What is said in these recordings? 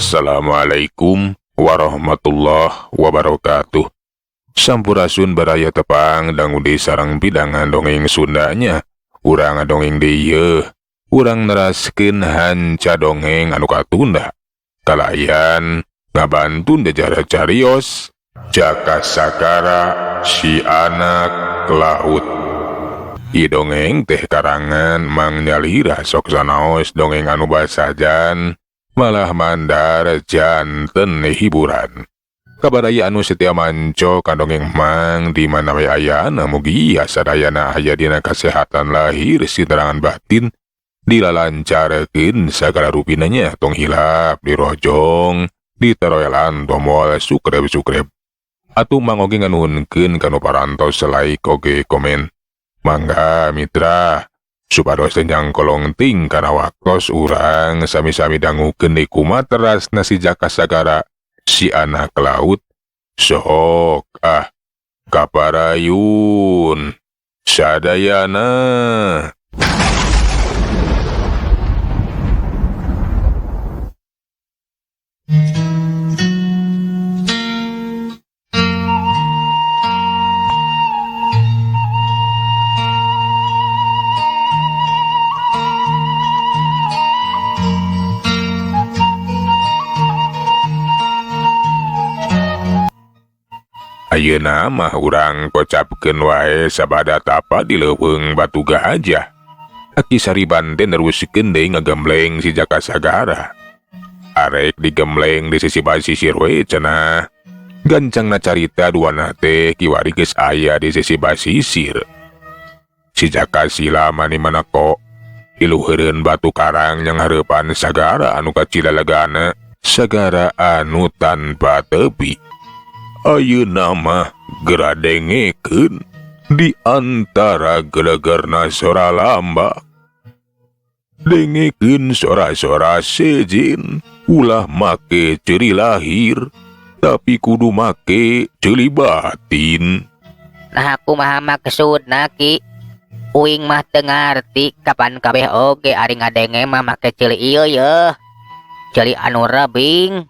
Assalamualaikum warahmatullahi wabarakatuh. Sampurasun baraya tepang dangu di sarang pidangan dongeng Sundanya. Urang dongeng deui, urang neraskeun hanca dongeng anu katunda. Kalayan ngabantun jajara carios Jaka Sagara si anak laut. Ieu dongeng teh karangan Mang Nyalira sok sanaos dongeng anu basajan malah mandar janten hiburan. Kabaraya anu setia manco ka dongeng Mang di mana we ayana mugia sadayana aya dina kasehatan lahir siterangan batin dilalancarkeun sagala rupina nya tong hilap dirojong diteroelan tombol subscribe. Atuh Mang oge nganuhunkeun kanu parantos like oge komen. Mangga mitra supados teu nyangkolong ting kana waktos urang sami-sami dangukeun deui kumaha terasna si Jaka Sagara si anak laut. Sok ah kaparayun sadayana. Ayeuna mah urang kocapkeun wae sabada tapa di leuweung batu gajah. Aki Sariban teh neruskeun deui ngagembleng si Jaka Sagara. Arek digembleng di sisi basisir we cenah. Gancangna carita duana teh kiwari geus aya di sisi basisir. Si Jaka sila mani manako diluheureun batu karang yang hareupan sagara anu kacilalegana, sagara anu tanpa tepi. Ayeuna mah geura dengekeun di antara gelegerna sora lambak. Dengekeun sora-sora sejen, ulah make ceuli lahir, tapi kudu make ceuli batin. Nah kumaha maksudna Ki? Uing mah teu ngarti kapan kabeh oge ari ngadenge mah make ceuli ieu yeuh. Ceuli anu rebing.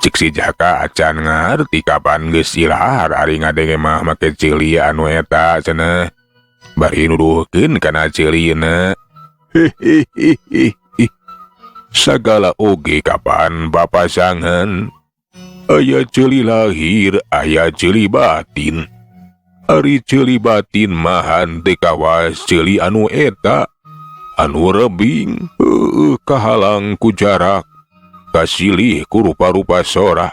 Cik si Jaka acan ngarti kapan geus ilahar ari ngadenge mah make ceuli anu eta cenah. Bari nuduhkeun kana ceulina. Hehehehe. Sagala oge kapan bapasangan. Aya ceuli lahir, aya ceuli batin. Ari ceuli batin mah henteu kawas ceuli anu eta. Anu rebing, heueuh kahalang ku jarak. Kasilih ku rupa-rupa sora.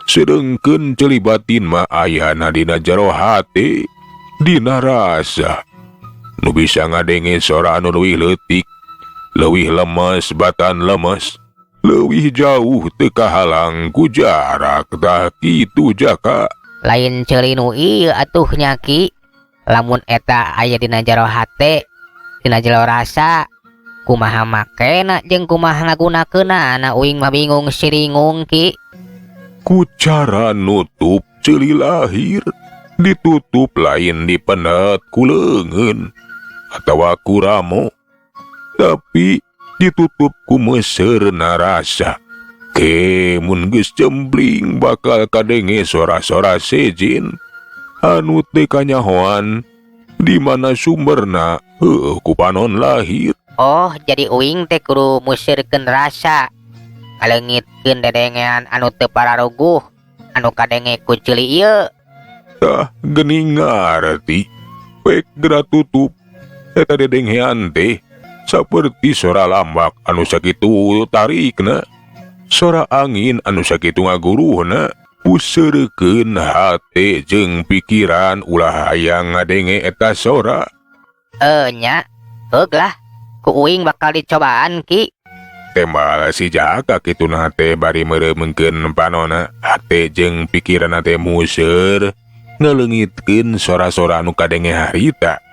Sedengkeun ceuli batin mah ayana dina jero hate, dina rasa. Nu bisa ngadenge sora anu leuwih leutik, leuwih lemes batan lemes, leuwih jauh teu kahalang ku jarak. Tah kitu Jaka. Lain ceuli nu ieu atuh nya Ki. Lamun eta aya dina jero hate, dina jero rasa, kumaha makena jeung kumaha ngagunakeunana uing mah bingung siringung Ki. Ku cara nutup ceuli lahir, ditutup lain dipenet ku leungeun atawa ku ramo, tapi ditutup ku meuseurna rasa. Ke mun geus cembling bakal kadenge sora-sora sejen anu teu kanyahoan di mana sumberna heueuh ku panon lahir. Oh, jadi uing teh kudu museurkeun rasa, ngaleungitkeun dedengean anu teu pararuguh, anu kadenge ku ceuli ieu. Tah geuning ngarti, pek geura tutup eta dedengean teh saperti sora lambak anu sakitu tarikna, sora angin anu sakitu ngaguruhna, puseurekeun hate jeung pikiran ulah hayang ngadenge eta sora. Nya, heug lah. Ku uing bakal dicobaan Ki. Tembal si Jaka kituna teh bari meureumkeun panona, hate jeung pikiranna teh museur ngaleungitkeun sora-sora anu kadenge harita.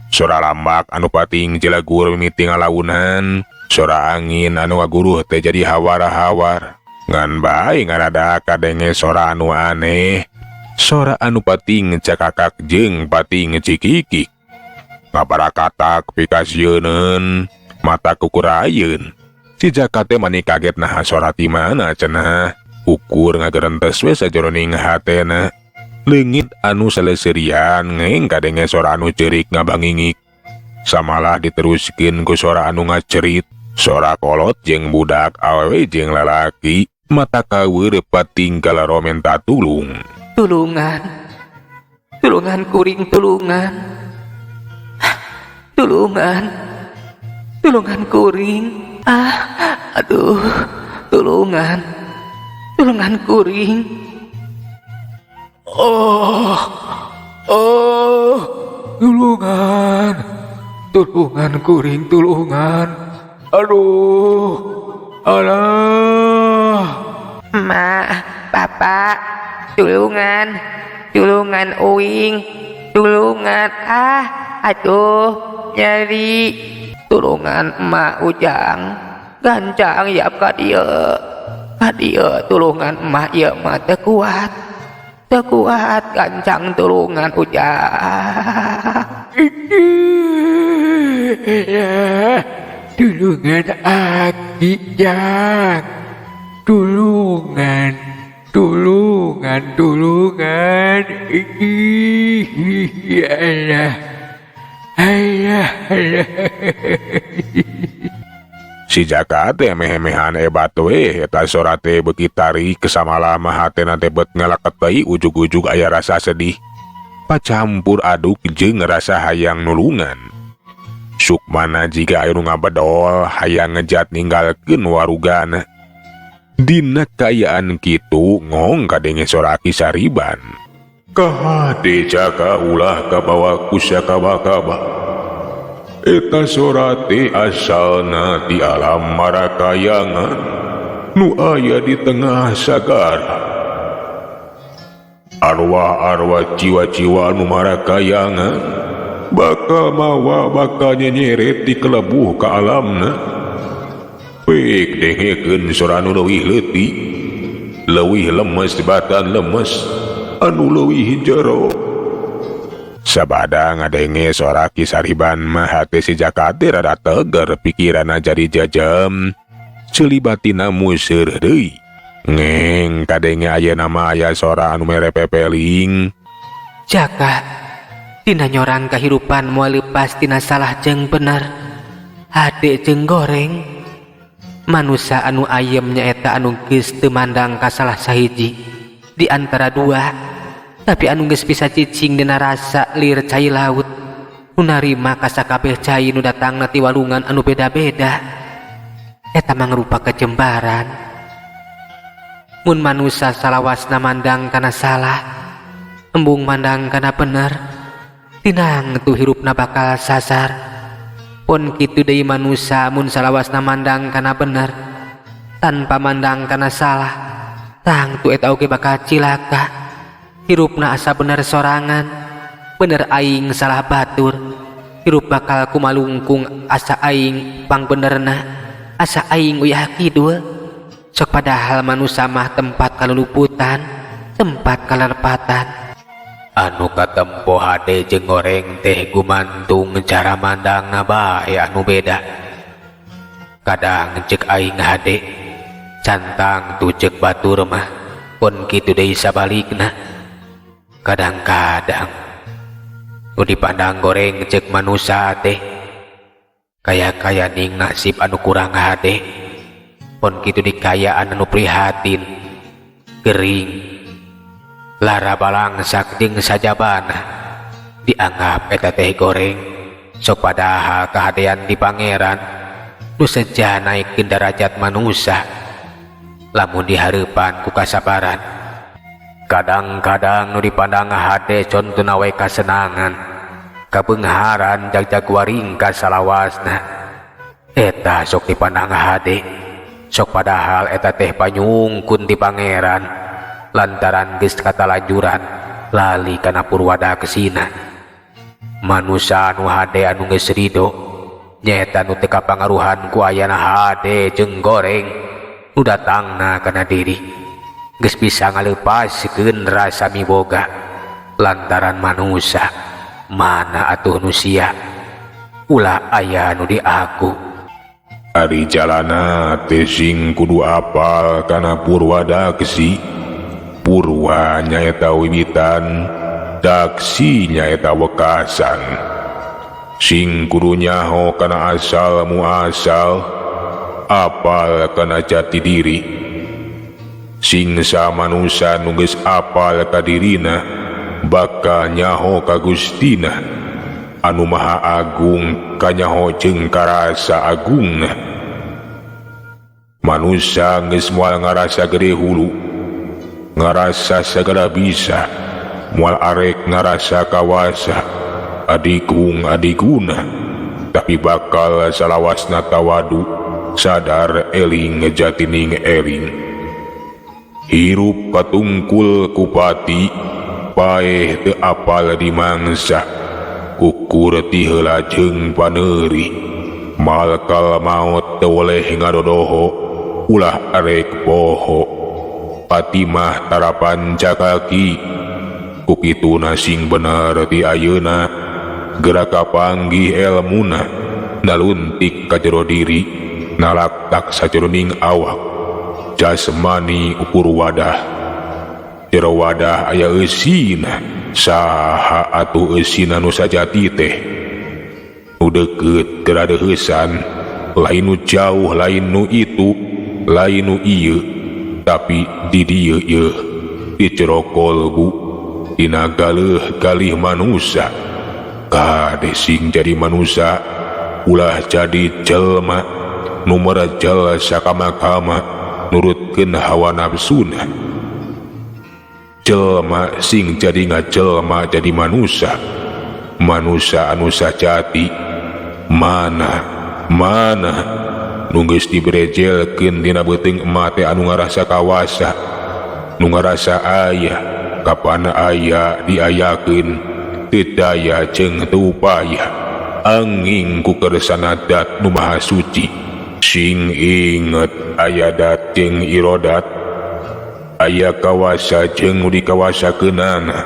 Sora lambak anu pating jelagur mimiti ngalaunan, sora angin anu ngaguruh teh jadi hawar-hawar. Ngan bae ngarada kadenge sora anu aneh, sora anu pating cakakak jeung pating cikikik. Ngabarakatak pikasieuneun, mata kukurayeun. Si Jaka teh mani kaget naha sora ti mana cenah. Ukur ngagerentes we sajroning hatena. Leungit anu saleseurian ngeng kadenge sora anu ceurik ngabangingik. Samalah diteruskeun ku sora anu ngacerit. Sora kolot jeung budak awewe jeung lalaki mata kaweur patinggal menta tulung. Tulungan, tulungan kuring, tulungan, tulungan, tulungan kuring. Ah, aduh, tulungan, tulungan kuring. Oh, oh, tulungan, tulungan kuring, tulungan. Aduh, alah. Mak, bapak, tulungan, tulungan uing, tulungan, ah, aduh, nyeri. Tulungan emak Ujang, gancang yap ka dieu, ka dieu tulungan emak ieu mah teu kuat, teu kuat gancang tulungan Ujang. Tulungan aki Jang, tulungan, tulungan, tulungan. Ih, alah, alah, alah. Si Jaka teh meh-mehan ebat we eta sora teh beuki tarik samalah mah hatena teh bet ngalaket deui ujug-ujug aya rasa sedih. Pacampur aduk jeung rasa hayang nulungan. Sukmana jiga aya nu ngabedol hayang ngejat ninggalkeun warugana. Dina kaayaan kitu ngong kadenge sora Ki Sariban. Kahade Jaka ulah kabawa ku sakaba-kaba. Eta sora teh asalna ti alam marakayangan nu aya di tengah sagara. Arwah-arwah jiwa-jiwa nu marakayangan bakal mawa bakal nyenyeret di kelebuh ka alamna. Pek dengekeun sora anu leuwih leutik, leuwih lemes batan lemes, anu leuwih jero. Sabada ngadenge sora Ki Sariban mah hate si Jaka teh rada teger pikiranna jadi jajam. Ceuli batinna museur deui. Ngeng kadenge ayeuna mah aya sora anu mere pepeling. Jaka, dina nyorang kahirupan moal leupas tina salah jeung bener, hade jeung goreng. Manusa anu ayem nyaeta anu geus teu mandang ka salah sahiji di antara dua, tapi anu geus bisa cicing dina rasa lir cai laut, nu narima ka sakabeh cai nu datangna ti walungan anu beda-beda. Eta mangrupa kejembaran. Mun manusa salawasna mandang kana salah, embung mandang kana bener, tinang tu hirupna bakal sasar. Pun kitu deui manusa mun salawasna mandang kana bener, tanpa mandang kana salah, tang tu eta oge bakal cilaka. Hirupna asa bener sorangan, bener aing salah batur. Hirup bakal kumalungkung asa aing pangbenerna, asa aing uyah kidul. Sok padahal manusa mah tempat kaluluputan, tempat kalerpatan. Anu katempo hade jeung goreng teh gumantung cara mandangna bae anu beda. Kadang cek aing hade, cantang tu cek batur mah, pun kitu deui sabalikna. Kadang-kadang nu dipandang goreng cek manusa teh kaya-kaya ning nasib anu kurang hade, pun kitu dikayaan anu prihatin, gering, lara balangsak jeung sajabana dianggap eta teh goreng. Sok padahal kahadean di pangeran nu seja naikkeun darajat manusa lamun dihareupan ku kasabaran. Kadang-kadang nu dipandang hade contona we kasenangan, kabeungharan jagjag waringkas salawasna. Eta sok dipandang hade, sok padahal eta teh panyungkun ti pangeran lantaran geus katalanjuran lali kana purwadaksina. Manusa anu hade anu geus rido nyaeta nu teu kapangaruhan ku ayana hade jeung goreng nu datangna kana diri, geus bisa ngaleupaskeun rasa miboga lantaran manusa mana atuh nu sia ulah aya nu diaku. Ari jalana teh sing kudu apal kana purwadaksi. Purwa nyaeta wiwitan, daksi nyaeta wekasan. Sing kudu nyaho kana asal muasal, apal kana jati diri. Sing samanusa nu geus apal ka dirina, bakal nyaho ka Gustina. Anu Maha Agung kanyaho jeung karasa agungna. Manusa geus moal ngarasa gede hulu, ngarasa sagala bisa, moal arek ngarasa kawasa, adigung adiguna, tapi bakal salawasna tawadu, sadar eling jatining eling. Hirup katungkul kupati, paeh teu apal dimangsa. Ukur ti heula jeung paneuri, malkal maot teu weleh ngadodoho, ulah arek poho. Patimah tarapan cakaki, ku kituna sing bener ti ayeuna, geura kapanggih elmuna, naluntik ka jero diri, nalaktak sajeroning awak, jasmani ukur wadah. Jero wadah aya eusina. Saha atuh eusina nu sajati teh? Nu deukeut geura deuheusan, lain nu jauh, lain nu itu, lain nu ieu, tapi di dieu ieu, di jero kolbu, dina galeuh galih manusa. Kade sing jadi manusa, ulah jadi jelma, nu merejel sakama-kama, nurutkeun hawa nafsuna. Jelma sing jadi ngajelma jadi manusa, manusa anu sajati, mana mana nu geus dibrejelkeun dina beuteung emak teh anu ngarasa kawasa, nu ngarasa aya, kapan aya diayakeun, teu daya jeung teu upaya, anging ku kersana dat nu maha suci. Sing inget aya dat jeung irodat, aya kawasa jeung nu dikawasakeunana,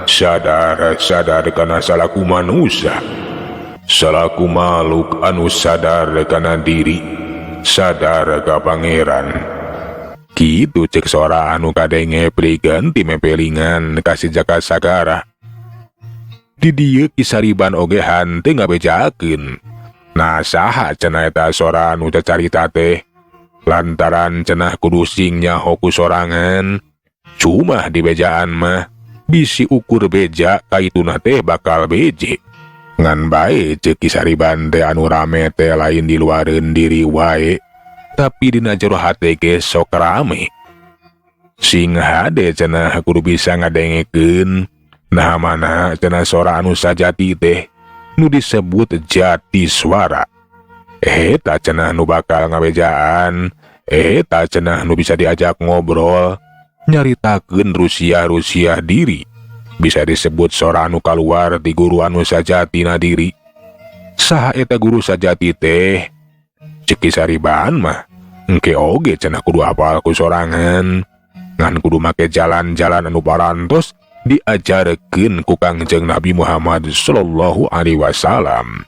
sadar sadar kana salaku manusa, salaku makhluk anu sadar kana diri, sadar ka pangeran. Kitu cek sora anu kadenge prigen ti mepelingan ka si Jaka Sagara. Di dieu Ki Sariban oge hanteu ngabejakeun. Nah saha cenah eta sora anu cacarita teh? Lantaran cenah kudu sing nyaho ku sorangan, cuma di bejaan mah bisi ukur beja kaituna teh bakal beje. Ngan bae ceuk Ki Sariban teh anu rame teh lain di luareun diri wae, tapi dina jero hate ge sok rame. Sing hade cenah kudu bisa ngadengekeun, nah mana cenah sora anu sajati teh nu disebut jati suara. Eta cenah nu bakal ngabejaan, eta cenah nu bisa diajak ngobrol, nyaritakeun rusia-rusia diri. Bisa disebut sora anu kaluar di guru anu sajatina diri. Saha eta guru sajati teh? Ceuk Ki Sariban mah, engke oge cenah kudu apal ku sorangan, ngan kudu make jalan-jalan anu parantos diajarkeun ku Kangjeng Nabi Muhammad sallallahu alaihi wasallam.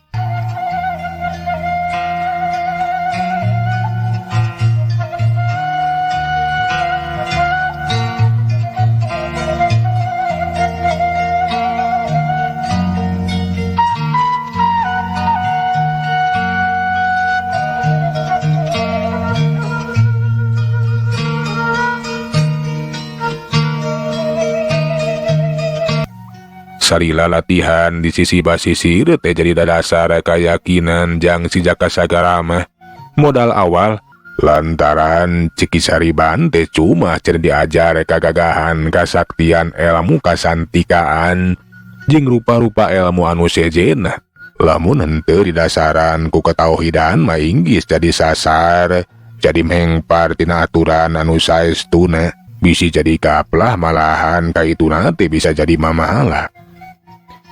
Salila latihan di sisi basisir teh jadi dasar keyakinan jang si Jaka Sagara mah. Modal awal lantaran Ki Sariban teh cuma cenah diajar kagagahan kasaktian ilmu kasantikaan jeung rupa-rupa ilmu anu sejenna. Lamun henteu didasaran ku ketauhidan mah inggis jadi sasar, jadi mengpar tina aturan anu saestuna, bisi jadi kaplah malahan kaituna teh bisa jadi mamahala.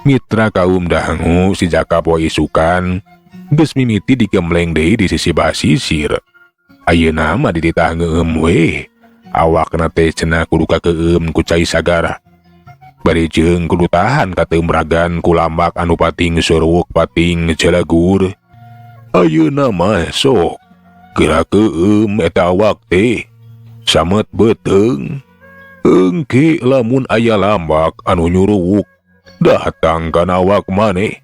Mitra kaum dangu si Jaka poe isukan geus mimiti digembleng deui di sisi basisir. Ayeuna mah dititah ngeueum we, awakna teh cenah kudu kakeueum ku cai sagara. Bari jeung kudu tahan kateumragan ku lambak anu pating suruwuk pating jelegur. Ayeuna mah sok Geura keueum eta awak teh. Samet beuteung. Engke lamun aya lambak anu nyuruwuk datang kana awak maneh.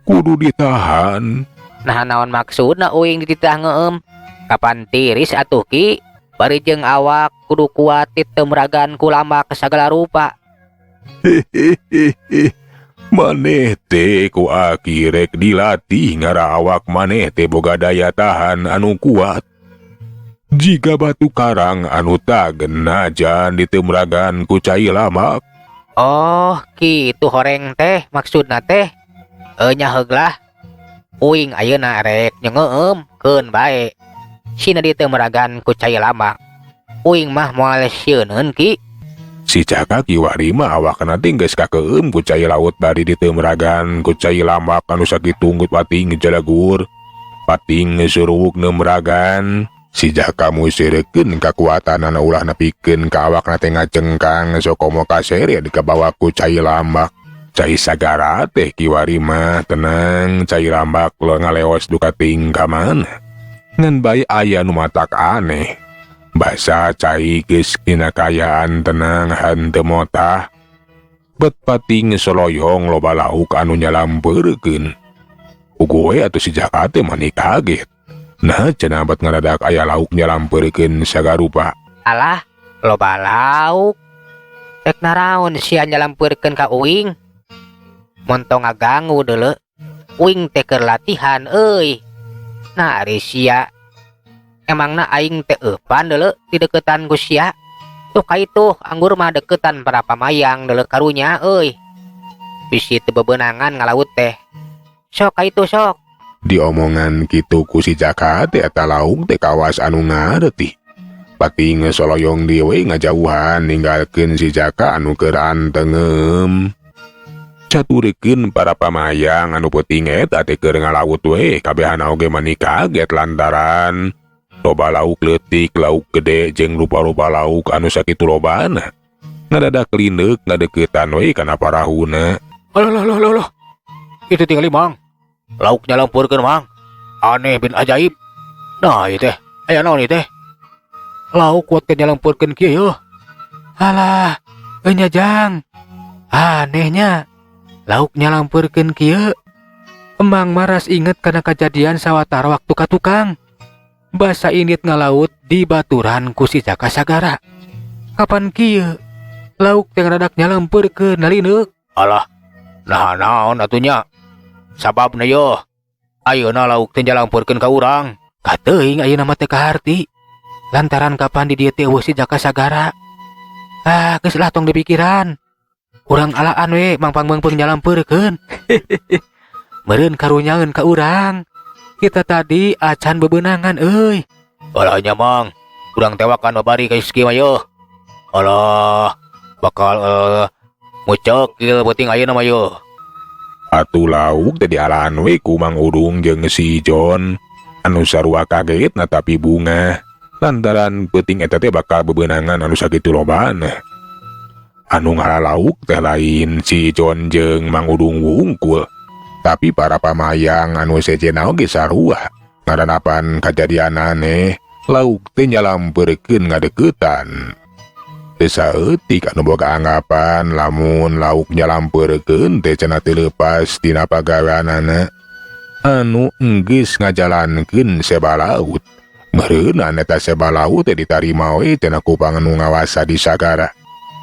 Kudu ditahan. Nah, naon maksudna uing dititah ngeueum? Kapan tiris atuh, Ki? Bari jeung awak kudu kuat ditemragan ku lambak sagala rupa. Hehehe. Maneh teh ku aki rek dilatih ngara awak maneh teh boga daya tahan anu kuat. Jiga batu karang anu tagen najan ditemragan ku cai lambak. Oh, kitu horeng teh maksudna teh. Nya heug lah. Uing ayeuna rek nyengeueum keun bae. Sina ditemragan ku cai lambak. Uing mah moal sieuneun, Ki. Si Jaka kiwari mah awakna teh geus kakeueum ku cai laut bari ditemragan ku cai lambak anu sakitu nggut pating jalagur. Pating suruwuk nemragan. Si Jaka museurekeun kakuatanana ulah nepikeun ka awakna teh ngacengkang sokomo kasere dikabawa ku cai lambak. Cai sagara teh kiwari mah tenang cai lambak lo ngaleos duka ting ka mana. Ngan bae aya nu matak aneh. Basa cai geus dina kaayaan tenang henteu motah. Bet pating soloyong loba lauk anu nyalampeurkeun. Ugu we atuh si Jaka teh mani kaget. Nah, cenah bet ngadadak aya lauk nyalampeurkeun sagarupa. Alah, loba lauk. Rek naraon sia nyalampeurkeun ka uing? Montong ngaganggu deuleu. Uing teh keur latihan euy. Nah, ari sia. Emangna aing teh eupan deuleu dideukeutan ku sia? Tuh ka itu anggur mah deukeutan para pamayang deuleu karunya euy. Bisi teu bebeunangan ngalaut teh. Sok ka itu sok. Diomongan kitu ku si Jaka teh eta lauk teh kawas anu ngareti. Pating soloyong deui we ngajauhan ninggalkeun si Jaka anu keur antengeum. Caturekeun para pamayang anu peuting eta teh keur ngalaut we kabehana oge mani kaget lantaran loba lauk leutik, lauk gede jeung rupa-rupa lauk anu sakitu lobana. Ngadadak lindeuk ngadeuketan we kana parahuna. Alah, alah, alah, alah. Itu tinggali, Mang. Lauk nyalampeurkeun, Mang. Aneh bin ajaib. Nah, ieu teh. Aya naon ieu teh? Lauk kuat ke nyalampeurkeun kieu yeuh. Alah, enya Jang. Anehnya. Lauk nyalampeurkeun kieu. Emang maras inget kana kejadian sawatara waktu ka tukang. Basa indit ngalaut di baturan ku si Jaka Sagara. Kapan kieu? Lauk teh ngadadak nyalampeurkeun nalineuk. Alah, nah naon atunya? Sababna yeuh. Ayeuna lauk teh nyalampeurkeun ka urang. Kateuing ayeuna mah teu kaharti. Lantaran kapan di dieu teh euweuh si Jaka Sagara. Ah, geus lah tong dipikiran. Urang alaan we mangpang meungpeung nyalampeurkeun. Meureun karunyaeun ka urang. Kita tadi acan bebenangan euy. Alah nya, Mang. Urang tewakan babari ka Iski mah yeuh. Alah, bakal mucekil peuting ayeuna mah yeuh. Atuh lauk teh dialaan we ku Mang Udung jeung si John. Anu sarua kagetna tapi bungah. Lantaran peuting eta teh bakal bebenangan anu sakitu lobana. Anu ngala lauk teh lain si John jeung Mang Udung wungkul. Tapi para pamayang anu sejenna oge sarua. Ngaranapan kajadian aneh, lauk teh nyalampeurkeun ngadeuketan. Teu saeutik anu boga anggapan lamun lauk nyalampeurkeun teh cenah teu leupas tina pagaweanana anu enggeus ngajalankeun seba laut. Meureunnan eta seba laut teh ditarima we cenah ku panganu ngawasa di sagara.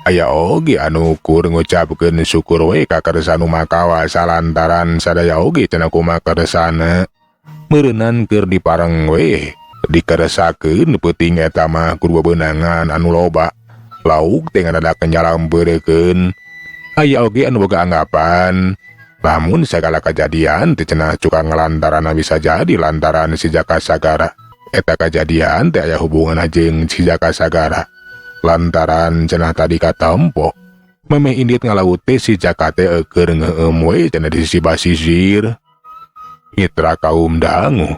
Aya oge anu kur ngucapkeun syukur we ka Kersa nu makawasa lantaran sadaya oge cenah kumaha kersana. Meureunnan keur dipareng we dikeresakeun peuting eta mah kur bebenangan anu loba. Lauk teh ngadadak nyalampeurkeun. Aya oge anu boga anggapan lamun sagala kajadian teh cenah cuka ngalantaranna bisa jadi lantaran si Jaka Sagara. Eta kajadian teh aya hubunganna jeung si Jaka Sagara. Lantaran cenah tadi katempo memeh indit ngalaut teh si Jaka teh eukeun ngeueum we cenah di sisi basisir. Mitra kaum dangu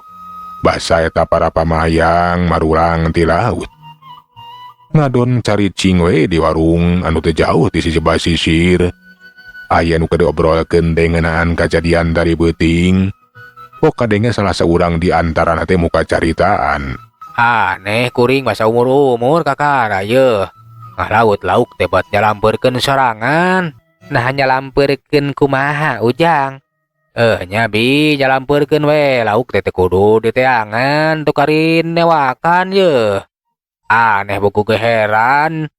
basa eta para pamayang marulang ti laut. Ngadon caricing we di warung anu teu jauh ti sisi basisir. Aya nu keur diobrolkeun teh ngeunaan kajadian tadi beuting. Kok kadenge salah seorang di antara teh muka caritaan. Aneh kuring masa umur-umur kakara ye. Ngalaut lauk teh bat nyalampeurkeun sorangan. Nah nyalampeurkeun kumaha Ujang? Nya bi nyalampeurkeun we lauk teh teu kudu diteangan tukarin newakan ye. Aneh buku ge heran.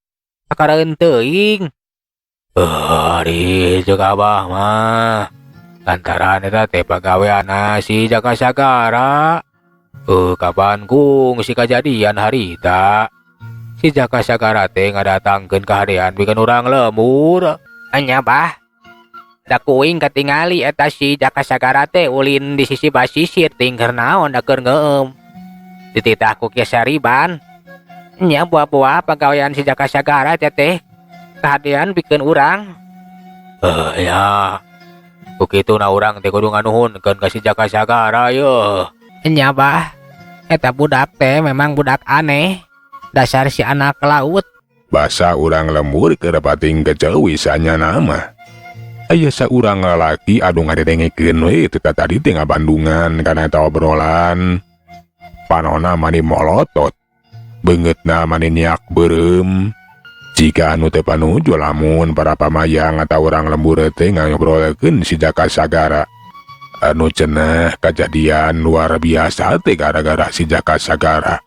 Kakaraeun teuing. Ari jeung abah mah. Lantaran eta teh pagaweanna si Jaka Sagara. Kapan kung si kajadian harita. Si Jaka Sagara teh ngadatangkeun kahadean pikeun urang lembur. Nya bah. Da kuing katingali eta si Jaka Sagara teh ulin di sisi basisir ting keur naon da keur ngeueum. Dititah ku Ki Sariban. Nya buah-buah pagawean si Jaka Sagara teh teh kahadean pikeun urang. Ya. Ku kituna urang teh kudu nganuhunkeun ka si Jaka Sagara yeuh. Nya bah. Eta budak teh memang budak aneh. Dasar si anak laut. Basa urang lembur keur pating kecewisanya nama. Aya saurang lalaki anu ngadedengekeun we teu tadi teh ngabandungan kana eta obrolan. Panona mani molotot. Beungeutna mani nyiak beureum. Jika anu teu panuju lamun para pamayang atau urang lembur teh ngobrolkeun si Jaka Sagara. Anu cenah kajadian luar biasa teh gara-gara si Jaka Sagara.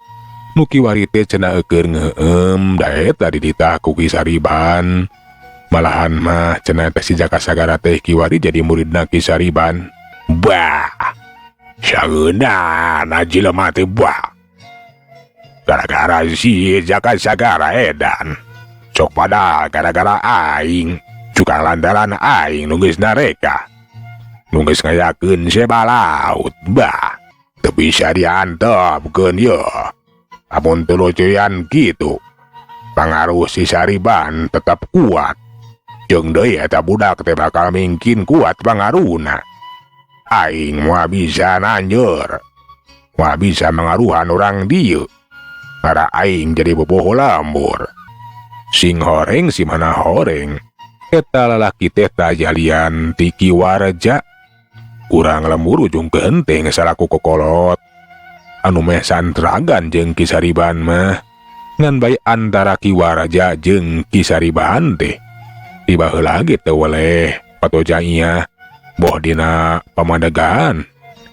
Nu kiwari teh cenah eukeun ngeueum da eta dititah ku Ki Sariban. Malahan mah cenah teh si Jaka Sagara teh kiwari jadi muridna Ki Sariban. Bah. Sageuna jelema teh bah. Gara-gara si Jaka Sagara edan. Sok padahal gara-gara aing, cukang lantaran aing nu geus nareka. Nu geus ngayakeun seba laut, bah. Teu bisa diantepkeun yeuh. Amun teu lucuyan kitu, pangaruh si Sariban tetap kuat. Jeung deui eta budak teh bakal mingkin kuat pangaruhna. Aing moal bisa nanjeur. Moal bisa mangaruhan urang dieu. Para aing jadi boboho lembur. Sing horeng si mana horeng. Eta lalaki teh tajalian ti Ki Warja. Urang lembur ujung genteng salaku kokolot. Anu meh santragan jeung Ki Sariban mah. Ngan bae antara Ki Warja jeung Ki Sariban teh. Tiba heula ge teu weleh patoja iya. Boh dina pamadegan,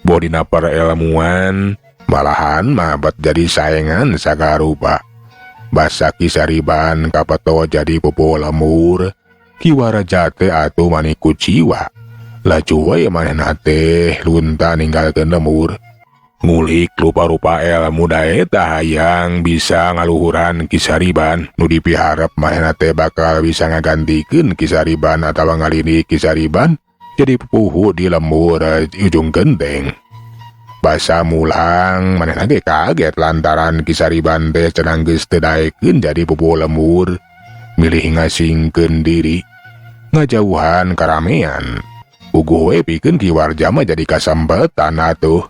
boh dina perelmuan, malahan mah bet jadi saengan sagarupa. Basa Ki Sariban kapeto jadi pupuh lembur, Ki Warja teh atuh mani kuciwa. Laju we manehna teh lunta ninggalkeun lembur. Ngulik rupa-rupa ilmu daeta hayang bisa ngaluhuran Ki Sariban. Nu dipiharep manehna teh bakal bisa ngagantikeun Ki Sariban atawa ngalini Ki Sariban jadi pupuhu di lembur ujung genteng. Basa mulang manehna ge kaget lantaran Ki Sariban teh cenah geus teu daekeun jadi pupuhu lembur, milih ngasingkeun diri ngajauhan karamean. Puguh we pikeun Ki Warja mah jadi kasampetan atuh.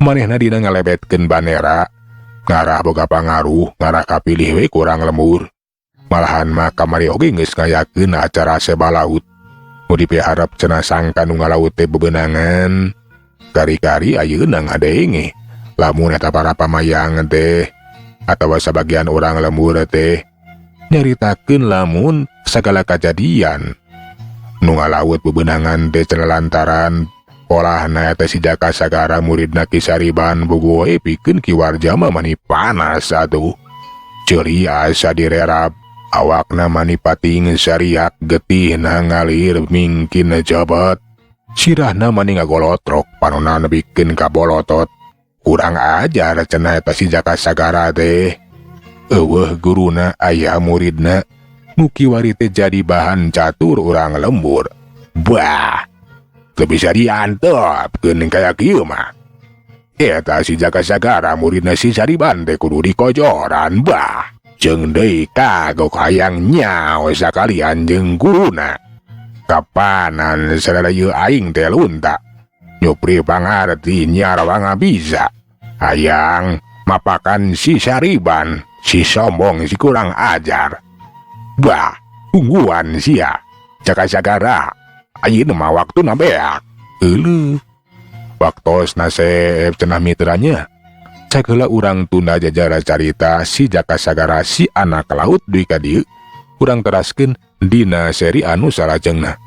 Manehna dina ngalebetkeun bandera, ngarah boga pangaruh, ngarah kapilih we kurang lembur. Malahan mah kamari oge geus ngayakeun acara seba laut. Nu dipiharep cenah sangka nu ngalaut teh bebenangan. Kari-kari ayeuna ngadenge lamun eta para pamayang teh atawa sabagian urang lembur teh nyaritakeun lamun sagala kajadian nu ngalaut bebenangan teh cenah lantaran polahna eta si Jaka Sagara muridna Ki Sariban bogoe pikeun Ki Warja mah mani panas atuh. Ceuli asa direrap, awakna mani pating sariak getihna ngalir mingkin jabet. Sirahna mani ngagolotrok panona nebikeun ka bolotot. Kurang ajar cenah eta si Jaka Sagara teh. Eueuh guruna aya muridna nu kiwari teh jadi bahan catur urang lembur. Bah, teu bisa diantepkeun kaya kieu mah. Eta si Jaka Sagara muridna si Sariban teh kudu dikojoran bah. Jeung deui kagok hayang nyaho sakalian jeung guruna. Kapanan sadaya ieu aing teh lunta. Nyupri pangarti nyarwanga bisa. Hayang mapakan si Sariban, si sombong si kurang ajar. Bah, tungguan sia. Jaka Sagara, ayeuna mah waktuna beak. Euleuh. Waktosna seep cenah mitra nya. Cek heula urang tunda jajara carita si Jaka Sagara si anak laut dugi ka dieu. Urang teraskeun dina seri anu salajengna.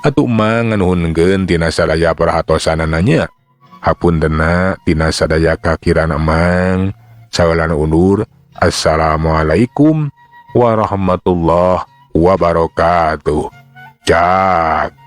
Atuh Mang nganuhunkeun tina sadaya perhatosanana nya. Hapuntenna tina sadaya kakirana Mang. Sawelan undur. Assalamualaikum warahmatullahi wabarakatuh. Jak.